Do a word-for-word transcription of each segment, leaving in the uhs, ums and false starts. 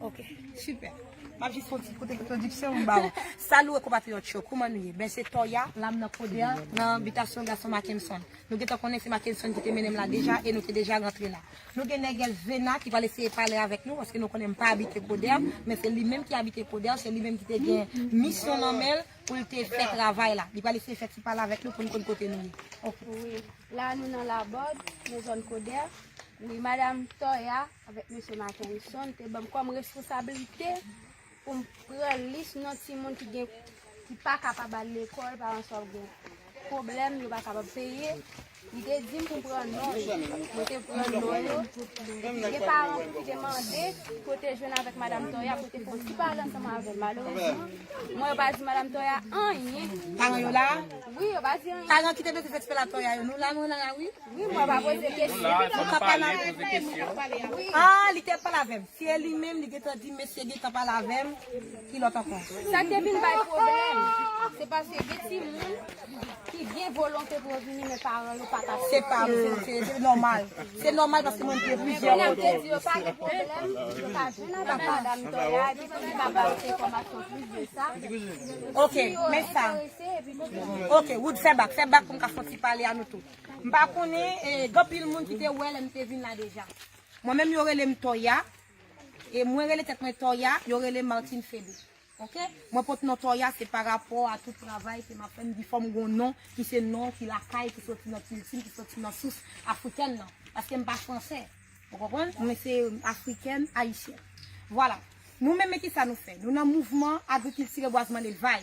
Ok, sipè. M ap jis fè yon ti kout entwodiksyon m ba w. Salut konpatriyòt yo, kouman nou ye? Ben se Toya, la m nan Kodè, nan bitasyon gason Mackenson. Nou gentan konnen se Mackenson ki te mennen m la deja e nou te deja rantre la. Nou gen nègès Zena ki pral eseye pale avèk nou paske nou konnen m pa abite Kodè, men se li menm ki abite Kodè, se li menm ki te gen misyon nan men l pou l te fè travay la. Li pral eseye fè ti pale avèk nou pou n konn kote nou ye. Ok. Wi, la nou nan Labòd, nan zòn Kodè. Wi, madanm Toya avèk mesye Mackenson te ban m kòm responsablite pou m pran lis non timoun ki gen, ki pa kapab al lekòl, paran sa yo gen pwoblèm, yo pa kapab peye. Li te di m pou m pran non yo. Mwen te pran non yo. Epi gen paran ki te mande kote jwenn avèk madanm Toya, pou te fè yon ti pale ansanm avè l. Malerezman, mwen yo pa di madanm Toya anyen. Paran yo la? Wi, yo pa di anyen. Paran ki te bezwen fè ti pale a Toya yo, nou la, nou la, wi. Wi, mwen pa poze kesyon. Ou ka pale avè m. Ah, li te pale avè m. Si e li menm, li gentan di mesye gentan pale avè m, ki lòt ankò? Sa k te vin bay pwoblèm, se paske gen timoun ki gen volonte pou yo vini, men paran yo pa ka. Se pa, se, se nòmal. Se nòmal paske mwen te plizyè kote. Te di yo pa gen pwoblèm, yo ka jwenn avèk madanm Toya, epi pou li ka ba yo enfòmasyon plis de sa. Ok, men sa. Ok, Wood, fè bak, fè bak pou m ka fè yon ti pale a nou tou. M pa konnen, eh, gen anpil moun ki te wè lè m te vin la deja. Mwen menm, yo rele m Toya. E mwen rele tèt mwen Toya, yo rele m Martine Fede. Ok? Mwen pot non Toya, se pa rapò a tout travay ke m ap fè, m di fò m gon non ki se non ki lakay, ki soti nan kilti m, ki soti nan sous afrikèn nan. Paske m pa fransè. Ou konprann? Mwen se afrikèn, ayisyèn. Vwala. Nou menm, men kisa nou fè? Nou nan mouvman agrikilti, rebwazman, lelvay.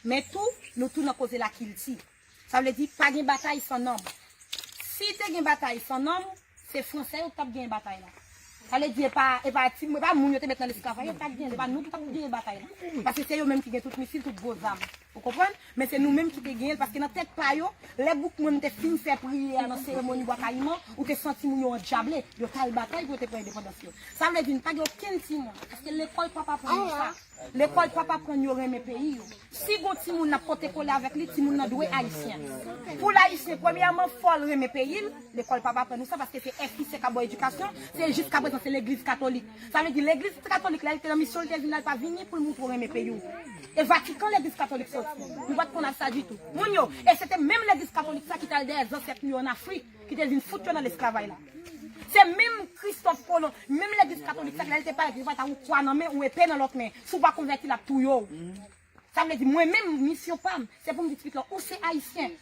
Men tou, nou tou nan koze lakilti. Sa vle di, pa gen batay san nonm. Si te gen batay san nonm, se fransè yo k t ap genyen batay la. Sa vle di, e pa, e pa ti, e pa moun yo te met nan lesklavaj, yo t ap genyen, e pa nou ki t ap genyen batay la. Paske se yo menm ki gen tout misil, tout gwo zam. Ou konprann? Men se nou menm ki te genyen l, paske nan tèt pa yo, lè bouk mwen te fin fè priyè a nan seremoni Bwa Kayiman, ou te santi moun yo andyablé, yo t al batay pou yo te pran endepandans yo. Sa vle di, n pa gen okenn timoun, paske lekòl p ap aprann nou sa. Lekòl p ap aprann yo renmen peyi yo. Si gon timoun n ap pote kole avèk li, timoun nan dwe ayisyen. Pou l ayisyen, premyèman, fò l renmen peyi l. Lekòl p ap aprann nou sa, paske se F I C k ap ba w edikasyon, se jiskaprezan se legliz katolik. Sa vle di, legliz katolik, lè l te nan misyon, l te vin la, l pa vini pou l montre w renmen peyi w. E Vatikan legliz katolik soti. Nou pa t konn sa ditou. Moun yo, e se te menm legliz katolik sa ki t al dèyè zansèt nou yo ann Afrik, ki te vin fout yo nan lesklavaj la. Se menm Kristòf Kolon, menm legliz katolik sa, lè l te parèt, li pa ta ou kwa nan men, ou epe nan lòt men. Si w pa konvèti, l ap touye w. Sa vle di, mwen menm, misyon pa m, se pou m di ti pitit la, ou se ayisyen.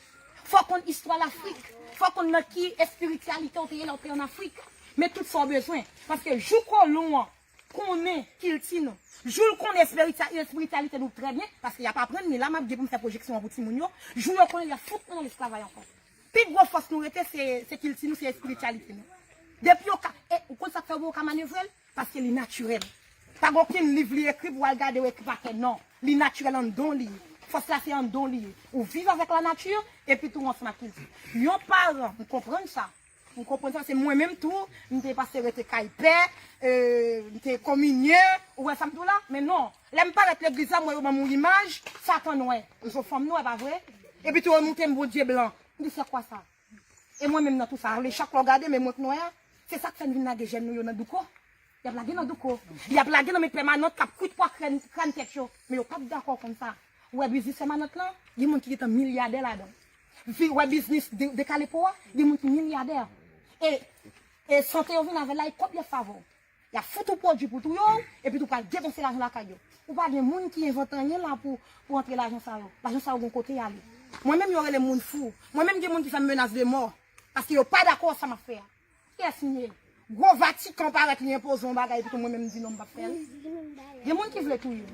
Fò w konn istwa Lafrik. Fò w konn nan ki espirityalite w te ye lè w te ann Afrik. Men tout sa w bezwen. Paske jou kolon an konnen kilti nou, jou l konnen espirita-, espirityalite nou trè byen, paske y ap aprann li la, m ap gen pou m fè pwojeksyon an pou timoun yo, jou yo konnen, y ap fout nou nan lesklavaj ankò. Pi gwo fòs nou rete, se, se kilti nou, se espirityalite nou. Depi yo ka, e, ou konn sa k fè yo ka manevre l? Paske li natirèl. Pa gen okenn liv li ekri pou w al gade w ekri pa kè, non. Li natirèl anndan w li ye. Fòs la se anndan w li ye. Ou viv avèk lanati, epi tou ansanm ak kilti. Yon paran, m konprann sa. M konprann sa, se mwen menm tou, m te pase rete kay pè, e, m te kominye, ou wè sa m di w la? Men non, lè m parèt legliz la, m wè yo ban m yon imaj, Satan nwè. Yo fanm nwè, pa vre? Epi tou yo montre m Bondye blan. M di, c'est quoi ça? E mwen menm nan tou sa, ale chak lè w gade, men mwen k nwè a, se sa k fè n vin lage jèn nou yo nan douko. Y ap lage nan douko. Y ap lage nan men pèmanant k ap kwit pwa krèn, krèn tèt yo. Men yo p ap dakò konn sa. Ou wè biznis pèmanant lan, gen moun ki gentan milyadè ladan. Vi, ou wè biznis de, dekale po a, gen moun ki milyadè. E, e sante yo vin avè l la, e kòb y ap fè avè w. Y ap fout ou pwodui pou touye w, epi tou pral depanse lajan lakay yo. Ou pa gen moun ki envante anyen la pou, pou antre lajan sa yo. Lajan sa yo gon kote y ale. Mwen menm yo rele m moun fou. Mwen menm gen moun ki fè m menas de mò. Paske yo pa dakò sa m ap fè a. Kiyès m ye? Gwo Vatikan parèt li enpoze yon bagay epi tou mwen menm m di non m p ap fè l. Gen moun ki vle touye m.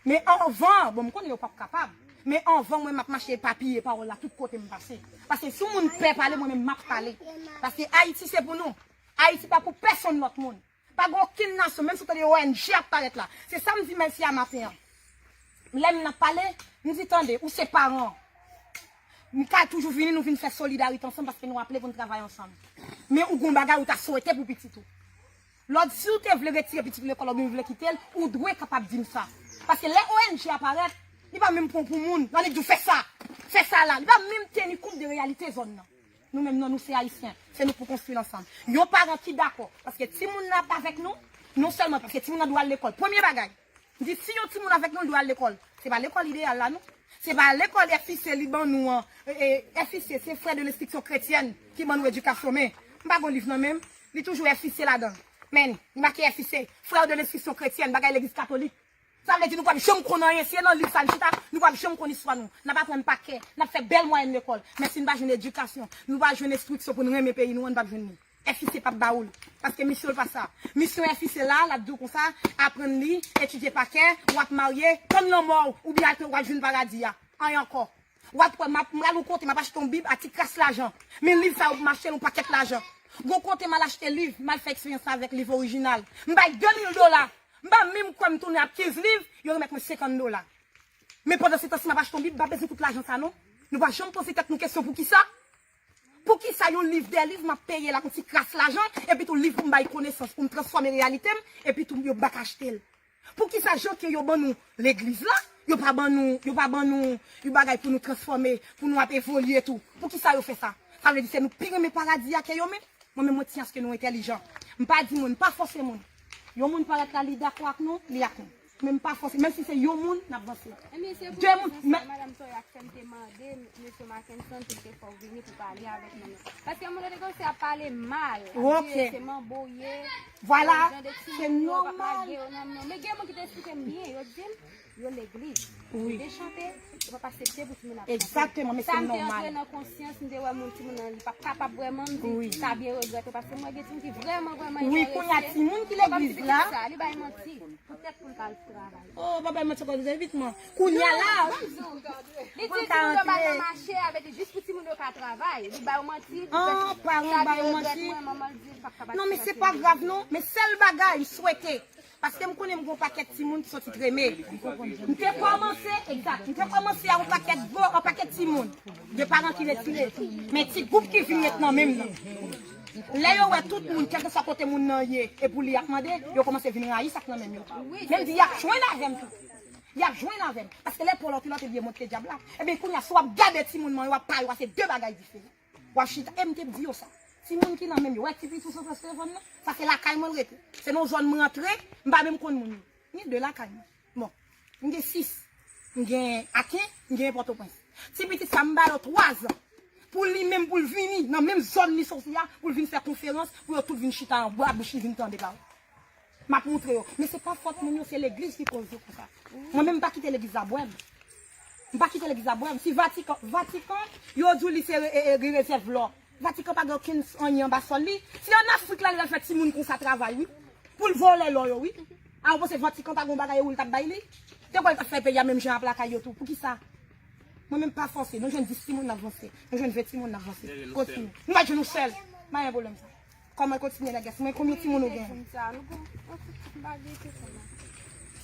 Men anvan, bon m konnen yo p ap kapab. Men anvan mwen m ap mache epapiye pawòl la tout kote m pase. Paske si yon moun pè pale, mwen menm m ap pale. Paske Ayiti se pou nou. Ayiti pa pou pèsonn lòt moun. Pa gen okenn nasyon, menm si w tande O N G ap parèt la. Se sa m di Melcia maten an. Lè m nan pale, m di, tande, ou se paran. M ka toujou vini, nou vin fè solidarite ansanm paske nou aple pou n travay ansanm. Men ou gon bagay ou ta swete pou pitit ou. Lòd, si w te vle retire pitit ou lekòl oubyen w vle kite l, ou dwe kapab di m sa. Paske lè O N G a parèt, li pa menm pran pou moun, nan li di w fè sa, fè sa la. Li pa menm teni kont de reyalite zòn nan. Nou menm non, nou se Ayisyen. Se nou pou konstwi l ansanm. Yon paran ki dakò, paske timoun nan ap avèk nou, Non sèlman paske timoun nan dwe al lekòl. Premye bagay, m di si yon timoun avèk nou, l dwe al lekòl. Se pa lekòl ideyal la, non. Se pa lekòl F I C li ban nou an. E, e, F I C se Frères de l'Instruction Chrétienne ki ban nou edikasyon, men m pa gon liv nan men m. Li toujou F I C ladan l. Men, li make F I C, Frères de l'Instruction Chrétienne, bagay legliz katolik. Sa vle di nou p ap janm konn anyen. Si e nan liv sa n chita, nou p ap janm konn istwa nou. N ap aprann pa kè. N ap fè bèl mwayèn lekòl. Men si n pa jwenn edikasyon, nou pa jwenn enstriksyon pou n renmen peyi nou an, n p ap jwenn li. F I C p ap ba ou l. Paske misyon l pa sa. Misyon F I C la, l ap di w konsa, aprann li, etidye pa kè, w ap marye, tann lanmò w, oubyen al, w al jwenn paradi a. Anyen ankò. W ap wè, m ap, m pral yon kote, m ap achte yon bib a ti kras lajan. Men liv sa yo pou m achte l yon pakèt lajan. Gon kote m al achte liv, m al fè eksperyans la avèk liv orijinal. M bay de mil dola. M pa menm kwè m tounen ap kenz liv, yo remèt mwen senkant dola. Men pandan se tan, si m ap achte yon bib, m pa bezwen tout lajan sa non. Nou pa janm poze tèt nou kesyon poukisa? Poukisa yon liv, de liv, m ap peye l ak yon ti kras lajan, epi tou liv pou m bay konesans, pou m transfòme reyalite m, epi tou yo pa ka achte l? Poukisa jan ke yo ban nou legliz la, yo pa ban nou, yo pa ban nou yon bagay pou nou transfòme, pou nou ap evolye tou? Poukisa yo fè sa? Sa vle di se nou pi renmen paradi a ke yo menm? Mwen menm mwen tiens ke nou entèlijan. M pa di moun, pa fòse moun. Yon moun parèt la, li dakò ak nou, li ak nou. Men m pa fòse, menm si se yon moun, n ap vanse. Ebyen, se pou rezon sa, madanm Toya, k fè m te mande mesye Mackenson pou l te fè w vini pou pale avèk nou. Paske moun yo te kòmanse ap pale mal, ap di se manbo w ye, vwala, se nòmal. Men gen moun ki te esplike m byen, yo di m, yo legliz. Yo dechante, yo p ap aksepte pou timoun ap chante. Egzakteman, men se nòmal. Sa m te antre nan konsyans, m te wè moun timoun nan, li p ap kapab vrèman, m di, sa byen regrète, paske m wè gen timoun ki vrèman, vrèman enterese. Wi, kounye a timoun ki legliz la. Li bay manti. Poutèt pou l pa al travay. Oh, pa bay manti ankò, evitman. Kounye a la. Li di timoun yo pa al nan mache avèk li jis pou timoun yo ka travay. Li ba yo manti, li di, sa ki regrèt mwen, manman l di l p ap kapab. Non, men se pa grav non. Men sèl bagay m swete, paske m konnen m gon pakèt timoun ki soti treme. M te kòmanse, egzak, m te kòmanse a yon pakèt vo, yon pakèt timoun. De paran ki retire. Men ti gwoup ki vin ret nan men m nan. Lè yo wè tout moun, kèlkeswa kote moun nan ye, e pou li y ap mande, yo kòmanse vin rayi sa k nan men m yo. Men m di, y ap jwenn avè m tou. Y ap jwenn avè m. Paske lè Pòl Antilò te vle montre dyab la, ebyen, kounye a, si w ap gade timoun mwen yo, w ap pale, w a se de bagay diferan. W ap chita, e m te di yo sa. Timoun ki nan men m yo, wè ti pitit sou telefòn nan, sa se lakay mwen l rete. Se nan zòn mwen antre, m pa menm konn moun yo. Ni de lakay mwen. Bon, m gen sis. M gen Aken, m gen Pòtoprens. Ti pitit sa, m ba yo twa zan. Pou li menm, pou l vini nan menm zòn li soti a, pou l vin fè konferans, pou yo tout vin chita anba bouch li vin tande pawòl. M ap montre yo. Men se pa fòt moun yo, se legliz ki koz yo konsa. Mwen menm, m pa kite legliz la bwè m. M pa kite legliz la bwè m. Si Vatikan, Vatikan, yo di w li se re-, e, e, rezèv lò. Vatikan pa gen okenn anyen anba sòl li. Se ann Afrik la li al fè timoun konsa travay, wi. Pou l vòlè lò yo, wi. A, ou panse Vatikan pa gen yon bagay ou l t ap bay li? Te kwè l t ap fè peyi a menm jan ap lakay yo tou. Poukisa? Mwen menm pa fòse. Nou jwenn dis timoun n ap vanse. Nou jwenn ven timoun n ap vanse. Kontinye. Nou pa jwenn yon sèl. Pa gen pwoblèm sa. Kòman kontinye la gas? Mwen konbyen timoun ou gen?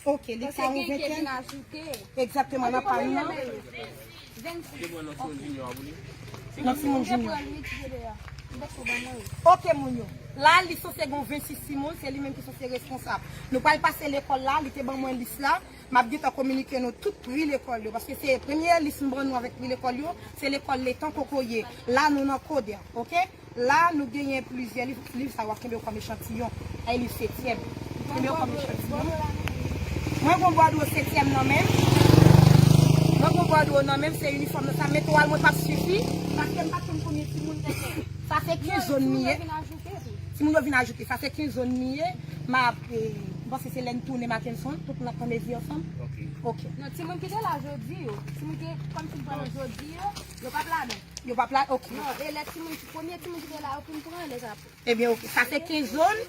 Ok, li ka yon ventèn. Egzakteman, nan pa nou nan. Nan timoun junior. Ok, moun yo. La, li sanse gen vennsis timoun, se li menm ki sanse responsab. Nou pral pase lekòl la, li te ban mwen lis la. M ap gentan kominike nou tout pri lekòl yo, paske se premye lis m ban nou avèk pri lekòl yo, se lekòl Letan Kokoye. La, nou nan Kodè, ok? La, nou genyen plizyè liv. Liv sa yo ap kenbe yo kòm echantiyon. Ay, liv setyèm. Kenbe yo kòm echantiyon. Mwen gon bòdwo setyèm nan men m. Mwen gon bòdwo nan men m, se inifòm nan sa. Men twal mwen p ap sifi, paske m pa t konn konbyen timoun te gen. Sa se kenz zòn li ye. Timoun yo vin ajoute. Sa se kenz zòn li ye. M ap, eh, m panse se lè n tounen Mackenson, tout moun ap pran mezi ansanm. Ok. Non, timoun ki te la jodi yo, timoun ki, kòmsi m pran nan jodi yo, yo p ap ladan. Yo p ap la, ok. Non, e lè timoun, premye timoun ki te la yo pou m pran, lè sa. Ebyen, ok. Sa se kenz zòn.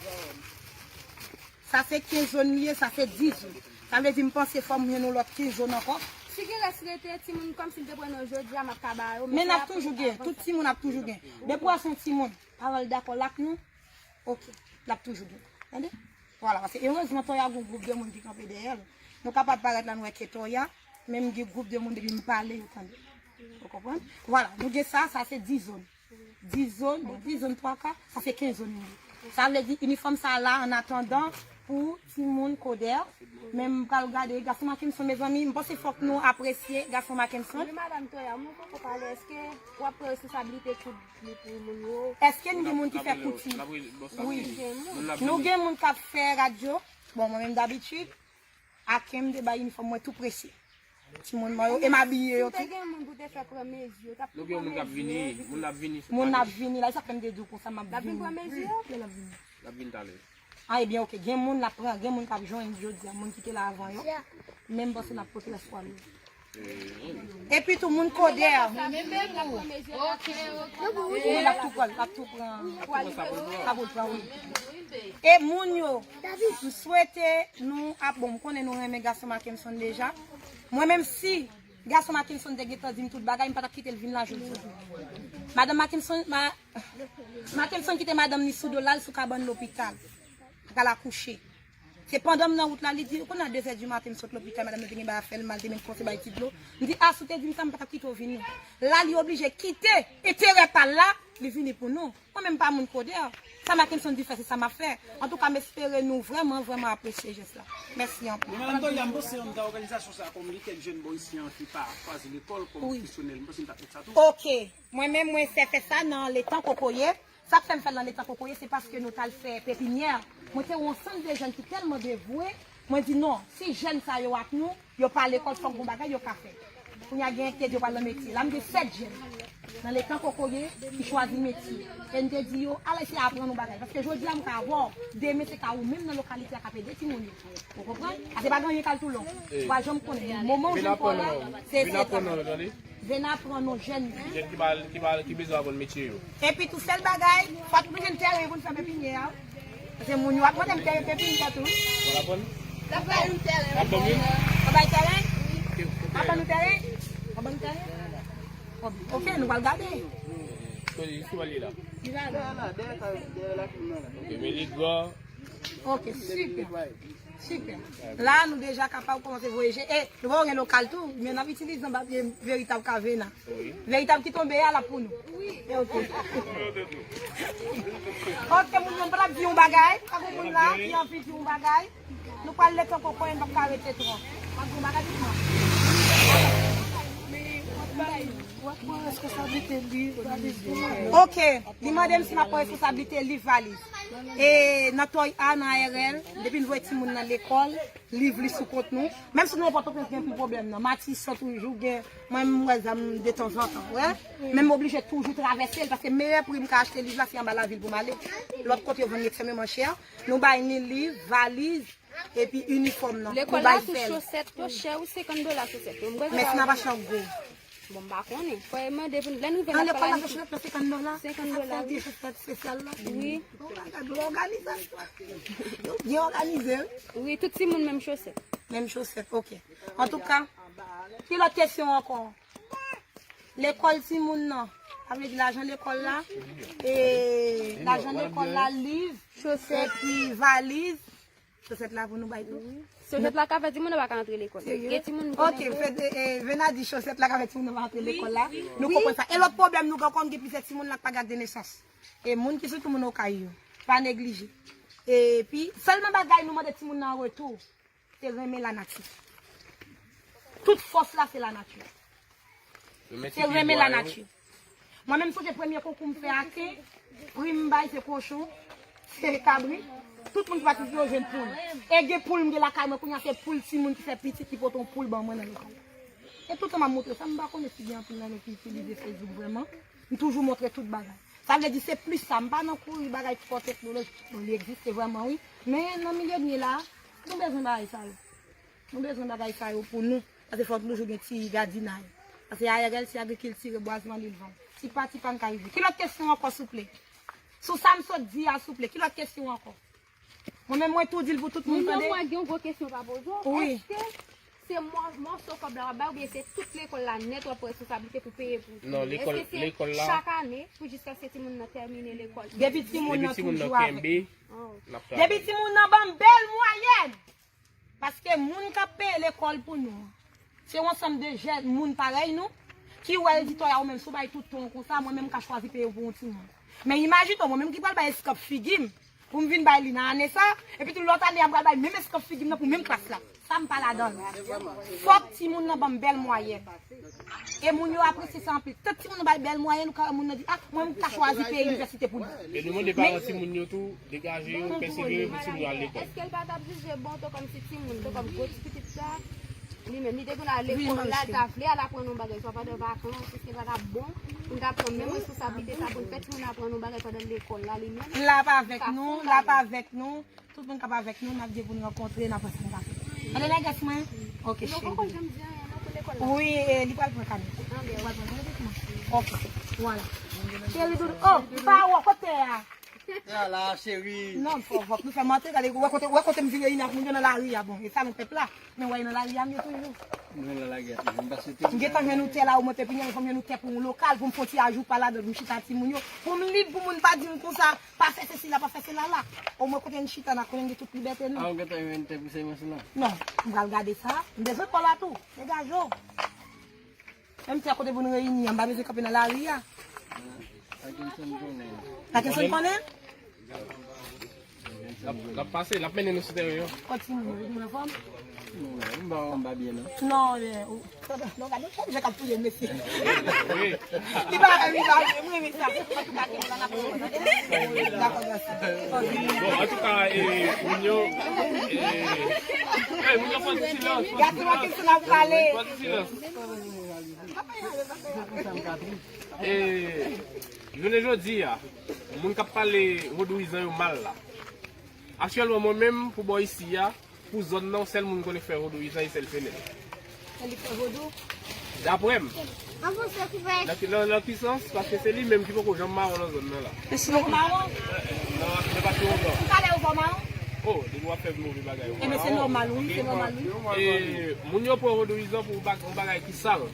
Sa se kenz zòn li ye, sa se dis zòn. Sa vle di, m panse fò m jwenn yon lòt kenz zòn ankò. Si gen rès rete, timoun kòmsi m te pran nan jodi a, m ap ka ba yo, men n ap toujou gen, tout timoun ap toujou gen. Depi w wè se yon timoun, pa wè l dakò l ak nou, ok, l ap toujou gen. Tande? Vwala, paske erezman Toya gon gwoup de moun ki kanpe dèyè l. Nou kapab parèt la, nou wè ke Toya, men m gen gwoup de moun depi m pale, yo tande. Ou konprann? Vwala, nou gen sa, sa se dis zòn. Dis zòn, bon, dis zòn twa ka, sa se kenz zòn li ye. Sa vle di, inifòm sa la, an atandan, pou timoun Koder. Men m pral gade gason Mackenson, mezanmi, m panse fòk nou apresye gason Mackenson. Wi, madanm Toya, mwen poko pale, èske w ap pran responsablite koud li pou moun yo? Èske n gen moun ki fè kouti? Wi. Nou gen moun k ap fè radyo. Bon, mwen menm dabitid, aken m te bay inifòm mwen tou prese. Timoun mwen yo, e m abiye yo tou. Si te gen moun pou te fè pran mezi, yo t ap Nou gen moun k ap vini, moun ap vini. Moun ap vini la, e sa fè m te di w konsa, m ap vini. L ap vin pran mezi yo? L ap vini. L ap vin talè. Ah, ebyen, oke, gen moun l ap pran, gen moun k ap jwenn jodi a, moun ki te la avan yo. Men m panse n ap pote lespwa nou. Epi tou, moun Koder. Wi, l ap tou pran, l ap tou pran. Sa pou l pran, wi. E moun yo, m swete nou ap, bon, m konnen nou renmen gason Mackenson deja. Mwen menm si gason Mackenson te gentan di m tout bagay, m pa t ap kite l vin la jodi a. Madanm Mackenson, ma, Mackenson kite madanm ni sou do l al sou kabann lopital. Ak al akouche. Se pandan m nan wout la, li di, kounye a de zè di maten, m sot lopital, madanm nan te gen bagay ap fè l mal, te menm kòmanse bay ti dlo. M di, a, si w te di m sa, m pa t ap kite w vini. La, li oblije kite enterè pa l la, li vini pou nou. Mwen menm pa moun Koder. Sa Mackenson di fè, se sa m ap fè. Antouka, m espere nou vrèman, vrèman apresye jès la. Mèsi anpil. Men madanm Toya, m panse an ta òganizasyon sa a kòm li kèk jèn bò isi an ki pa chwazi lekòl kòm pwopesyonèl. M panse n t ap met sa tou. Oke. Mwen menm, mwen fè fè sa nan letan kokoye. Sa k fè m fè l nan letan kokoye, se paske nou t al fè pepinyè. Mwen te wè yon sann de jèn ki tèlman devwe, mwen di non, si jèn sa yo ak nou, yo pa lekòl, fòk gon bagay yo ka fè. Kounye a gen ki te di yo pral nan metye. La m gen sèt jèn nan letan kokoye ki chwazi metye. E m te di yo, al eseye aprann yon bagay. Paske jodi a m ka avè w, demen se ka ou menm nan lokalite a k ap ede timoun yo. Ou konprann? Paske pa gen anyen k al tou lon. Ou pa janm konnen. Moman w jwenn pa w la, se se travay. Vin aprann nou jèn. Jèn ki pa ki pa ki bezwen aprann metye yo. Epi tou sèl bagay, fòk nou jwenn tèren pou n fè pepinyè a. Paske moun yo ap mande m tèren pepinyè tou. Wè l aprann? L ap bay nou tèren. L ap ban nou? W ap bay tèren? W ap ban nou tèren? W ap ban nou tèren? Ok, nou pral gade. Kote ki sou pale la? Dèyè la, dèyè kay, dèyè lakou mwen la. Ok, men li gran. Ok, sipè. Sipè. La, nou deja kapab kòmanse voye je. E, nou pa gen lokal tou, men n ap itilize anba pye veritab Kavena. Veritab ki tonbe a, l ap pou nou. E, ok. Ok, moun yo, m pa t ap di yon bagay. Pa gen moun la ki anvi di yon bagay. Nou pral letan kokoye, n p ap ka rete twò. Pa gen yon bagay pou mwen. Ok, li mande m si m ap pran responsablite liv valiz. E nan Toy A, nan A R L, depi n voye timoun nan lekòl, liv li sou kont nou. Menm si nou nan Pòtoprens gen pil pwoblèm nan. Matisan toujou gen, mwen m wè zam detanzantan, wè. Men m oblije toujou travèse l, paske meyè pri m ka achte liv la, se anba lavil pou m ale. Lòt kote yo vann li ekstrèmeman chè. Nou bay ni liv, valiz, epi inifòm nan. Nou bay sèl. Lekòl la tou chosèt yo chè wi, senkant dola chosèt yo. M kwè se pa. Men si n ap achte an gwo. Bon, m pa konnen. Fò e mande pou lè n rive. Nan lekòl la, chosèt la senkant dola. Senkant dola, wi. Chosèt espesyal la. Wi. Bon, bagay, byen òganize. Byen òganize, wi. Wi, tout timoun menm chosèt. Menm chosèt, ok. Antouka, ki lòt kesyon ankò? Lekòl timoun nan. Sa vle di lajan lekòl la. E lajan lekòl la, liv, chosèt, epi valiz. Chosèt la pou nou bay tou. Chosèt la ka fè timoun nan pa ka antre lekòl. Gen timoun. Ok, fè, e, e, Vena di chosèt la ka fè timoun nan pa antre lekòl la. Nou konprann sa. E lòt pwoblèm nou gen ankò, gen plizyè timoun la k pa gen ak de nesans. E moun ki sitou moun Okay yo. Pa neglije. Epi, sèlman bagay nou mande timoun nan an retou, se renmen lanati. Tout fòs la se lanati. Se renmen lanati. Mwen menm sonje premye konkou m fè aken, pri m bay se kochon, se kabrit. Tout moun ki patisipe yo jwenn poul. E gen poul m gen lakay mwen kounye a, se poul timoun ki fè pitit ki pote yon poul ban mwen nan lekòl. E toutan m ap montre sa, m pa konnen si gen anpil nan nou ki itilize Facebook vrèman. M toujou montre tout bagay. Sa vle di se plis sa, m pa nan kouri bagay twò teknoloji. Bon, li egziste vrèman wi. Men nan milye n ye la, nou bezwen bagay sa yo. Nou bezwen bagay sa yo pou nou. Paske fòk nou toujou gen ti gadinay. Paske A R L se agrikilti, rebwazman, lilvan. Ti pa ti pa n ka rive. Ki lòt kesyon ankò, souple? Sou sa m sot di a, souple, ki lòt kesyon ankò? Mwen menm mwen tou di l pou tout moun tande. Mwen gen yon gwo kesyon pa poze w. Wi. Èske se mò- mòso kòb la w ap bay oubyen se tout lekòl la nèt w ap pran responsablite pou peye pou timoun yo? Non, lekòl, lekòl la. Èske se chak ane pou jiskaske timoun nan tèmine lekòl? Depi timoun nan toujou avèk nou. Depi timoun nan ban m bèl mwayèn. Paske moun k ap peye lekòl pou nou an, se yon ansanm de jèn moun parèy nou, ki wè l di Toya ou menm si w bay tout tan w konsa, mwen menm m ka chwazi peye w pou yon timoun. Men imajine w, mwen menm ki pral bay eskanp figi m, Pou m vin bay li nan ane sa, epi tou lòt ane a m pral bay menm eskanp figi m nan pou menm klas la. Sa m pa ladan l. Fòk timoun nan ban m bèl mwayèn. E moun yo apresye sa anpil. Tank timoun nan bay bèl mwayèn, ou ka wè moun nan di, "Ah, mwen m ta chwazi peye inivèsite pou li." E nou mande paran timoun yo tou, degaje yo, pèsevere pou timoun yo al lekòl. Èske l pa t ap jije bon, to kòmsi timoun, to kòm gwo ti pitit sa? Li menm, li te konn al lekòl la, li ta vle al aprann yon bagay, swa pandan vakans, èske l pa t ap bon pou n ta pran menm responsablite sa pou n fè timoun aprann yon bagay pandan lekòl la, li menm? L ap avèk nou, l ap avèk nou. Tout moun k ap avèk nou, n ap gen pou n rankontre, n ap wè sa n ka fè. Tande nègès mwen? Ok, cheri. Wi, e, li pral pran kanè. Li pral pran kanè. Ok, vwala. Cheri doudou, oh, m pa wè w kote a. Ala, cheri. Non, fò, fòk nou fè manti, gade, wè kote, wè kote m vire vini ak moun yo nan lari a, bon, e salon pèp la, men wè yo nan lari a, m ye toujou. M gentan jwenn yon tè la, ou mwen pepinyan, fò m jwenn yon tè pou yon lokal, pou m fè yon ti ajou pa ladan, pou m chita timoun yo, pou m lib, pou moun pa di m konsa, pa fè sesi la, pa fè sela la. O mwen kote n chita, n a konnen n gen tout libète nou. A, ou gentan jwenn tè pou semans lan? Non, m pral gade sa, m bezwen pa w la tou, degaje w. Menm ti a kote pou n reyini an, m pa bezwen kanpe nan lari a. Pakinson konnen. Pakinson konnen? L ap, l ap pase, l ap mennen nou sou teren an. Kot timoun yo, timoun anfòm? Non, m pa, m pa byen, non. Non, eh, ou, non, gade, chak jan k ap touye mesye. Wi. Li pa, li pa byen, m renmen sa. Dakò, dakò, dakò. Bon, antouka, eh, moun yo, eh, eh, moun yo fè ti silans, fè ti silans. Gason Pakinson ap pale. Fè ti silans. E, jounen jodi a, moun k ap pale vodouyizan yo mal la. Aktyèlman, mwen menm, pou bò isi a, pou zòn nan, sèl moun m konnen k fè vodouyizan, e sèl Fenèl. E li fè vodou? Daprè m. Nan ki, nan, nan ki sans? Paske se li menm ki poko janm mawon nan zòn nan la. Li poko mawon? Nan, nan pati Wogan. Ou pale ou pa mawon? Oh, depi w ap fè move bagay, ou mawon. Ebyen, se nòmal, wi, se nòmal, wi. E, moun yo pran vodouyizan pou bag-, yon bagay ki sal.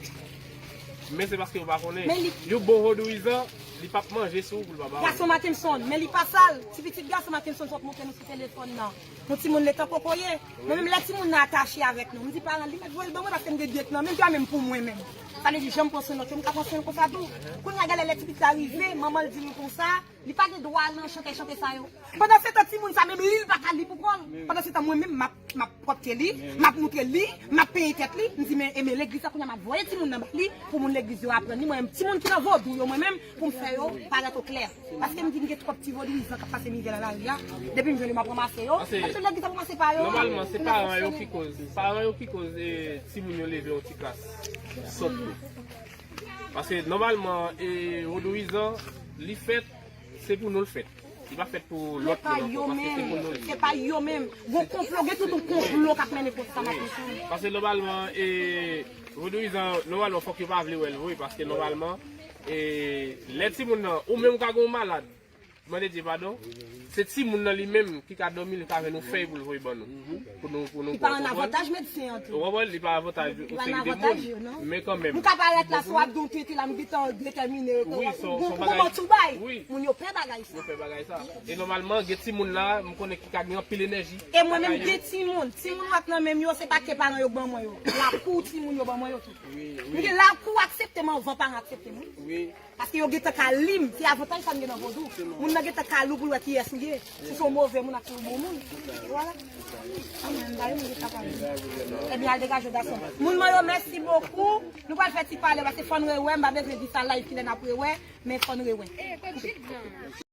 Men se paske yo pa konnen. Men li yon bon vodouyizan, li p ap manje sou ou pou l pa ba ou. Gason Mackenson, men li pa sal. Ti pitit gason Mackenson sot montre nou sou telefòn nan. Yon timoun letan kokoye. Mwen menm lè timoun nan atache avèk nou, m di paran li mèt voye l ban mwen paske m gen de timoun nan menm, pa menm pou mwen menm. Sa vle di jan m pran swen lòt yo, m ka pran swen l konsa tou. Kounye a gade lè ti pitit la rive, manman l di l konsa, li pa gen dwa al nan chante chante sa yo. Pandan se tan timoun sa menm li, li pa ka li pou kò l. Pandan se tan mwen menm m ap, m ap pwòpte li, m ap moutre li, m ap penyen tèt li. M di men, e men legliz la kounye a m ap voye timoun nan ba li pou moun legliz yo aprann li. Mwen menm timoun ki nan vodou yo mwen menm pou m fè yo parèt oklè. Paske m di m gen twòp ti vodouyizan k ap pase mizè nan lari a. Depi m jwenn yo m ap ranmase yo. Paske m tou legliz ap ranmase pa yo. Nòmalman se paran yo ki koz, paran yo ki koz, e, timoun yo leve yon ti klas sòt yo. Paske nòmalman, e, vodouyizan li fèt, se pou nou l fèt. Li pa fèt pou lòt moun ankò, paske se pou nou l fèt. Se pa yo menm. Gon konplo, gen tout yon konplo k ap mennen kont sa maten. Paske nòmalman, e, vodouyizan, nòmalman, fòk yo pa vle wè l vre, paske nòmalman, e, lè timoun nan, ou menm ka gen yon malad, mande Dye padon, se timoun nan li menm ki ka dòmi, li ka jwenn yon fèy pou l voye ban nou. Pou nou, pou nou pran, ou konprann? Li pa an avantaj medsen an tou. Ou konprann? Li pa avantaj yon seri de moun, men kanmenm. M ka parèt la, si w ap di yon tete la, m gentan detèmine, wi, se yon, se yon bagay, wi. Moun yo pè bagay sa. Yo pè bagay sa. E nòmalman, gen timoun la, m konnen ki ka gen anpil enèji. E mwen menm, gen timoun. Timoun w ap nan men m yo, se pa ke paran yo ban mwen yo. Lakou timoun yo ban mwen yo tou. M gen lakou aksepte m anvan paran aksepte m, wi. Paske yo gentan ka li m, se avantaj sa m gen nan vodou. Moun nan gentan ka li w pou l wè kiyès ou ye. Si se yon move moun ak yon bon moun. Vwala. Amèn, ba yo moun gentan ka li m. Ebyen, al degaje w, gason. Moun mwen yo, mèsi bokou. Nou pral fè ti pale, paske fò n rewè, m pa bezwen di sa live kilè n ap rewè, men fò n rewè.